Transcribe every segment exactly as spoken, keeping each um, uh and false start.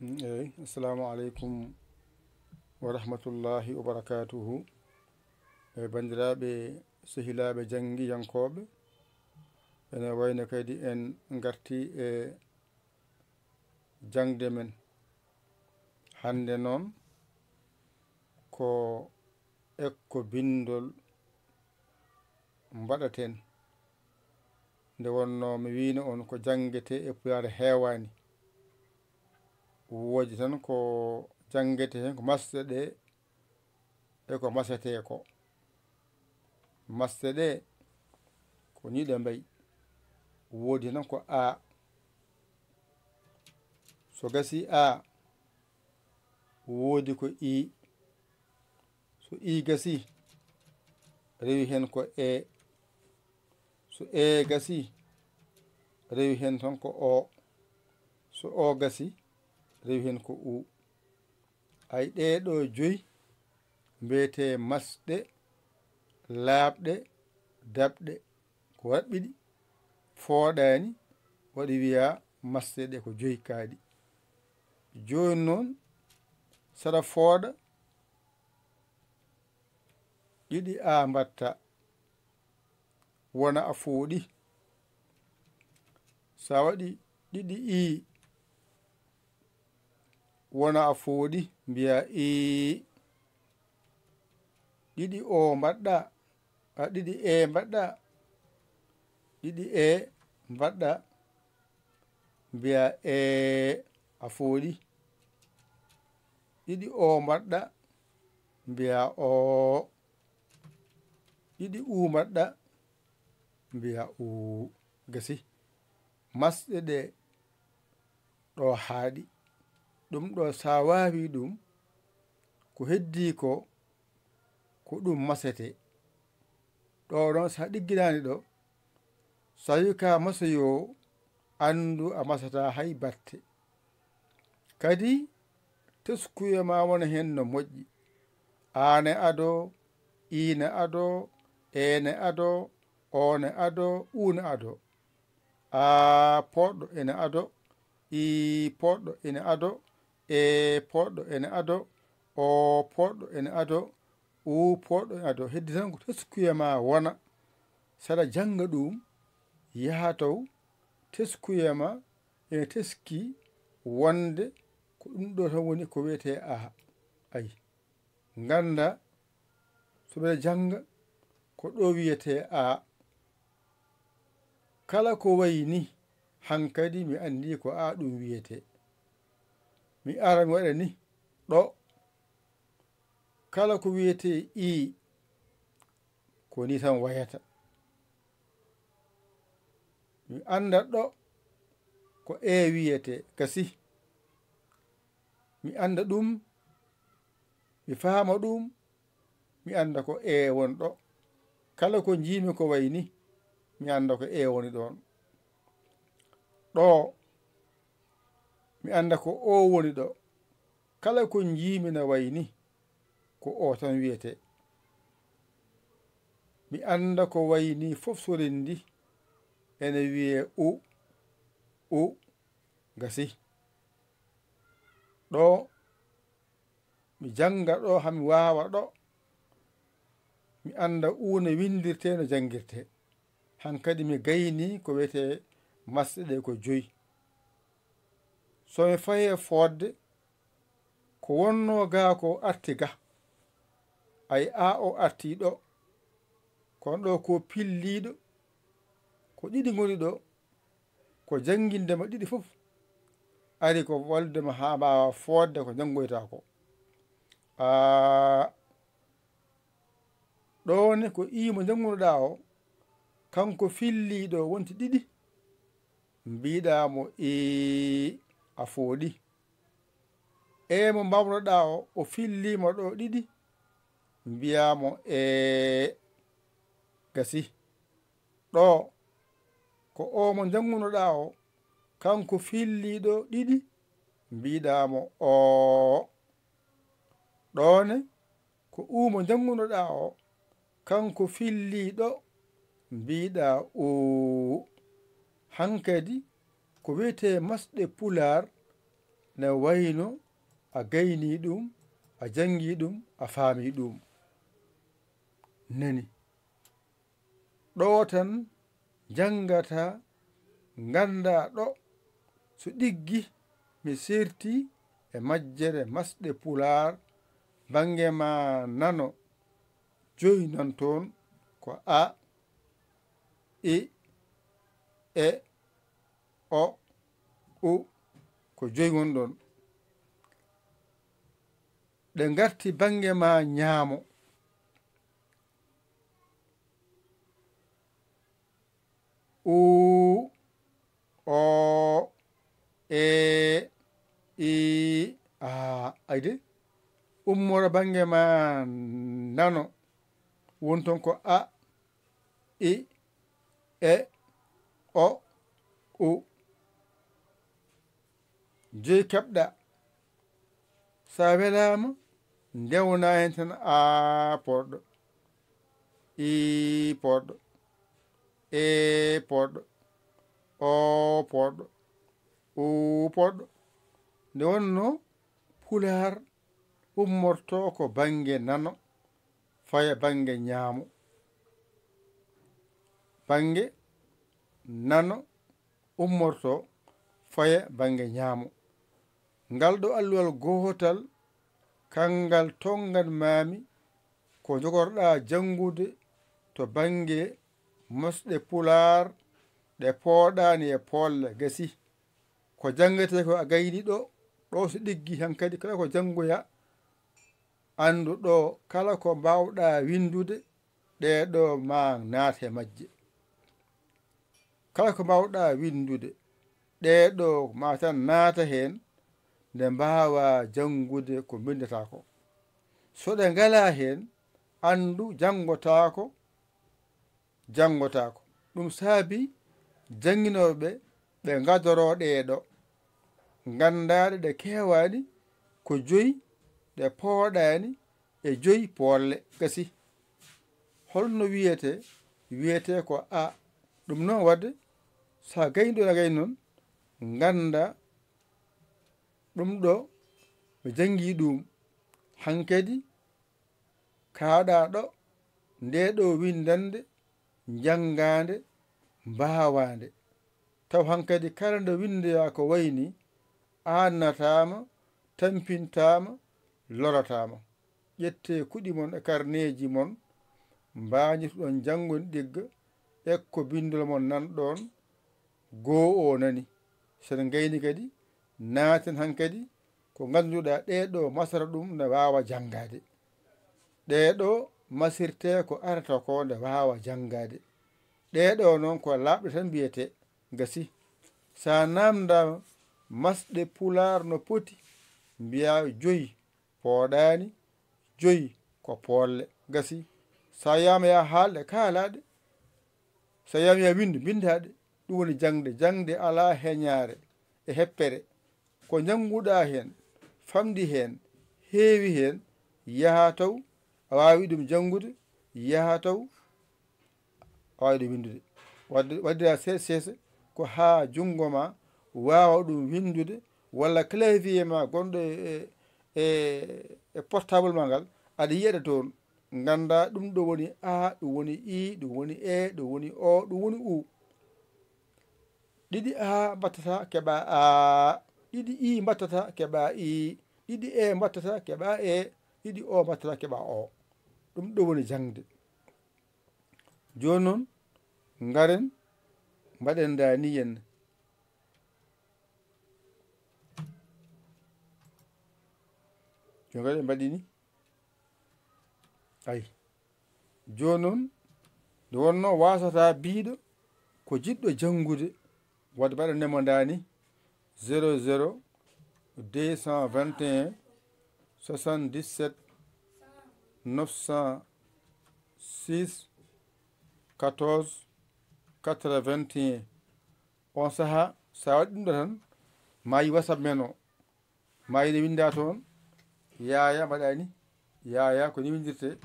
Eyi, assalamu aleykum wa rahmatullahi wa barakatuhu. E banndiraaɓe, sehilaaɓe janngiyankooɓe, ene wayno kadi en ngarti e jaŋde men. Hannde noon ko ekko binndol mbaɗaten. Nde wonnoo mi wiino on ko janngetee e Pulaar heewaani. Woodi tan ko janngetee heen ko masɗe ɗe e ko masetee ko. Masɗe ɗe ko nii ɗe mbayi. Woodi tan ko A. So gasii A, woodi ko I. So I gasii, rewi heen ko E. So E gasii, rewi heen tan ko O. So O gasii, rewi heen ko U. Ay, ɗee ɗoo joyi mbiyetee masɗe laaɓɗe, daɓɗe, ko raɓɓiɗi, fooɗaani, waɗi wiyaa masɗe ɗe ko joyi kaaɗi. Jooni noon, saɗa fooɗa, ɗiɗi A mbaɗta, wona a fooɗi. So a waɗi ɗiɗi I, wona a fooɗi, mbiyaa ii. Ɗiɗi O mbaɗɗa, a ɗiɗi E mbaɗɗa, ɗiɗi E mbaɗɗa, mbiyaa ee, a fooɗi. Ɗiɗi O mbaɗɗa, mbiyaa oo. Ɗiɗi U mbaɗɗa, mbiyaa uu. Gasi. Masɗe ɗe ɗo haaɗi. Ɗum ɗo, so a waawi ɗum, ko heddii ko, ko ɗum masete. Ɗo ɗon, so a ɗigginaani ɗo, so a wi ka masoyo, anndu a masata hay batte. Kadi, teskuya ma wona heen no moƴƴi. A ne ado, I ne ado, E ne ado, O ne ado, U ne ado. A poɗɗo ene ado, I poɗɗo ene ado, E poɗɗo ene ado, O poɗɗo ene ado, U poɗɗo ene ado. Heddi tan ko teskuya ma wona. Saɗa jannga ɗum, yaha taw teskuya ma ene teski wonde ko ɗum ɗo tan woni ko wiyetee A. Ayi. Ngannda, so mbeɗa jannga, ko ɗo wiyetee A. Kala ko wayi ni, hankadi mi anndi ko A ɗum wiyetee. Mi ara mi waɗa ni, ɗo. Kala ko wiyetee I, ko ni tan wayata. Mi annda ɗo ko E wiyetee, gasi. Mi annda ɗum, mi faama ɗum, mi annda ko E woni ɗo. Kala ko njiimi ko wayi ni, mi annda ko E woni ɗoon. Ɗo, mi annda ko O woni ɗo. Kala ko njiimi na wayi ni, ko O tan wiyetee. Mi annda ko wayi ni fof so renndi, ene wiyee U, U, gasi. Ɗo, mi jannga ɗo, haa mi waawa ɗo. Mi annda U no winndirtee, no janngirtee. Hankadi mi gayni ko wiyetee masɗe ɗe ko joyi. So mi fayee fooɗde, ko wonnoo gaa ko arti ga. Ay, A o arti ɗo. Kono ɗo ko pilliiɗo. Ko ɗiɗi ngoni ɗo. Ko jannginde ma ɗiɗi fof. Ari ko wallude ma haa mbaawa fooɗde ko njanngoytaa ko. A, ɗo ne ko I mo njanngunoɗaa o, kanko filliiɗo wonti ɗiɗi, mbiɗaa mo ii, a fooɗi. E mo mbawnoɗaa o, o filliima ɗo ɗiɗi, mbiyaa mo ee, gasi. Ɗo, ko O mo njanngunoɗaa o, kanko filliiɗo ɗiɗi, mbiɗaa mo oo. Ɗo ne, ko U mo njanngunoɗaa o, kanko filliiɗo, mbiɗaa uu. Hankadi, ko wiyetee masɗe Pulaar, ne wayno a gayni ɗum, a janngi ɗum, a faami ɗum. Nani. Ɗo tan janngata, ngannda ɗo, so ɗiggi mi serti e majjere masɗe Pulaar, bannge ma nano, joyi nan toon ko a, i, e, o, u, ko joyi won ɗoon. Ɗe ngarti bannge ma ñaamo. U, o, e, i, a. Ayde, ummora bannge ma nano. Won toon ko a, i, e, o, u. Joyi keɓɗa. So a welaama, ndewna heen tan a poɗɗo, i poɗɗo, e poɗɗo, o poɗɗo, u poɗɗo. Nde wonnoo Pulaar ummortoo ko bannge nano, faya bannge ñaamo. Bannge nano ummortoo, faya bannge ñaamo. Ngal ɗo alluwal gootal, kanngal tonngan maami ko njogorɗaa janngude to bannge mosɗe Pulaar ɗe pooɗaani e poolle gasi. Ko janngetee ko a gayni ɗo, ɗo so ɗiggi hankadi kala ko janngoya, anndu ɗo kala ko mbaawɗaa winndude, ɗee ɗo ma naat he majje. Kala ko mbaawɗaa winndude, ɗee ɗo ma tan naata heen, nde mbaawaa janngude ko mbinndataa ko. So ɗe ngalaa heen, anndu janngotaako, janngotaako. Ɗum saabii jannginooɓe ɓe ngadoroo ɗee ɗo. Nganndaaɗe ɗe keewaani ko joyi, ɗe pooɗaani e joyi poolle gasi. Holno wiyetee? Wiyetee ko a. Ɗum noon waɗde, so a gayni ɗo a gayni noon, ngannda ɗum ɗo mi janngi ɗum. Hankadi kaaɗaa ɗo, ndee ɗo winndannde, njanngaande, mbaawaande. Taw hankadi kala nde winndoyaa ko wayi nii, aannataama, tampintaama, lorataama. Ƴettee kuɗi mon e karneeji mon, mbañirtuɗon janngude ɗigga, ekko binndol mon nan ɗoon, goo o nani. So en ngayni kadi, naaten hankadi ko ngannduɗaa ɗee ɗo masara ɗum ne waawa janngaade. Ɗee ɗo masirtee ko arata ko nde waawa janngaade. Ɗee ɗo noon ko laaɓɗe tan mbiyetee, gasi. So a naamndaama masɗe Pulaar no poti, mbiyaa joyi pooɗaani, joyi ko poolle, gasi. So a wiyaama yaa haalɗe, kaalaaɗe. So a wiyaama yaa winndu, mbinndaɗe. Ɗum woni jaŋde. Jaŋde alaa heñaare e heppere. Ko njannguɗaa heen, famɗi heen, heewi heen, yaha taw a waawi ɗum janngude, yaha taw a waawi ɗum winndude. Waɗde, waɗdiraa seese seese ko haa junngo ma waawa ɗum winndude, walla clavier ma gonɗo e, e, e, e portable ma ngal, aɗa yiya ɗe toon. Nganndaa ɗum ɗo woni A, ɗum woni I, ɗum woni E, ɗum woni O, ɗum woni U. Ɗiɗi A mbattata keɓa A, ɗiɗi I mbattata keɓa I, ɗiɗi E mbattata keɓa E, ɗiɗi O mbattata keɓa O. Ɗum ɗo woni jaŋde. Jooni noon, ngaren mbaɗen ndaa ni yen. Jooni kadi en mbaɗi ni. Ay. Jooni noon, nde wonnoo waasata biiɗo ko jiɗɗo janngude, waɗde mbaɗa nemo ndaa ni, zéro zéro deux cent vingt et un soixante-dix-sept neuf cent six quatorze quatre-vingt-un. On sahaa, so a waɗi ɗum ɗo tan, ma yi WhatsApp men o. Ma yi ne winnda toon, Yaaya mbaɗa ni, Yaaya ko ni winndirtee,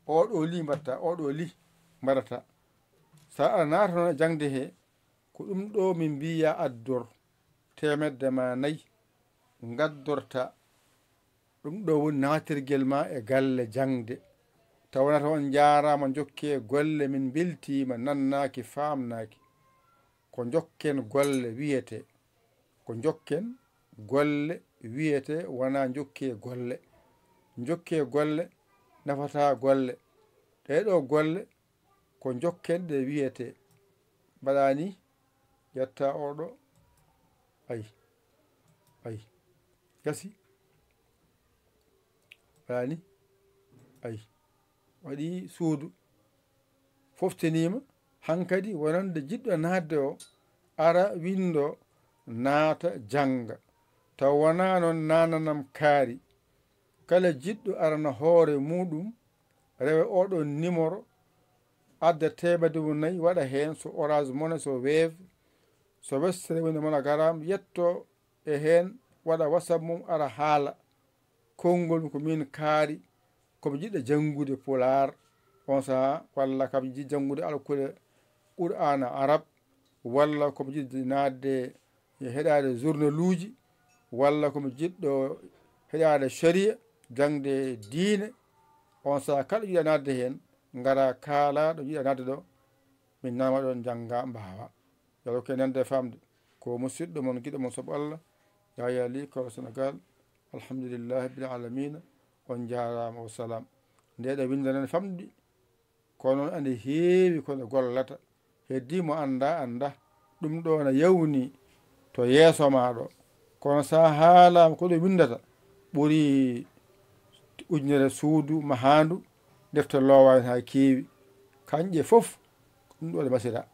o ɗo li mbaɗta, o ɗo li mbaɗata. So a naatano e jaŋde he, ko ɗum ɗo min mbiya addor, teemedde ma nayi, ngaddorta. Ɗum ɗo woni naatirgel ma e galle jaŋde. Tawanata on njaaraama, njokkee golle, min mbeltiima, nannaaki, faamnaaki. Ko njokken golle wiyetee. Ko njokken golle wiyetee, wonaa njokkee golle. Njokkee golle nafataa golle. Ɗee ɗoo golle ko njokken ɗe wiyetee. Mbaɗaa ni, ƴetta oo ɗoo. Ay. Ay. Gasi. Mbaɗaa ni. Ay. Waɗi suudu. Foftiniima. Hankadi wonande jiɗɗo naatde o, ara winndo, naata, jannga. Taw wonaa noon, naananam kaari. Kala jiɗɗo arana hoore muuɗum, rewa oo ɗoo nimoro, adda teemedde mum nayi, waɗa heen so Orange Money, so Wave, so Western Union, MoneyGram, yetto e heen, waɗa WhatsApp mum, ara haala. Konngol mum ko: "Miin kaari, ko mi jiɗɗo janngude Pulaar on sahaa, walla kam jiɗ janngude alkule Qur'aana Arab, walla ko mi jiɗɗo naatde e heɗaade journaluuji, walla ko mi jiɗɗo heɗaade sharia, jaŋde diine." On sahaa kala jiɗa naatde heen, ngara kaala ɗo jiɗa naatde ɗo, min naama ɗoon, njannga, mbaawa. Yo Allah hokku en nande e faamde. Ko musiɗɗo mon, giɗo mon, sabu Allah, Yahya Ly, Koro Senegaal. Alhamdulillahi rabbil aalamiina. On njaaraama, wa salaam. Nde ɗo winnde nen famɗi, kono noon ene heewi ko nde gollata. Heddii mo anndaa, anndaa. Ɗum ɗo na yawni to yeeso maa ɗo. Kono so a haalaama ko ɗum winndata, ɓuri ujunere suudu mahaandu, defte loowaani haa keewi. Kañƴe fof, ɗum ɗo ɗe mbasira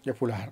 e Pulaar.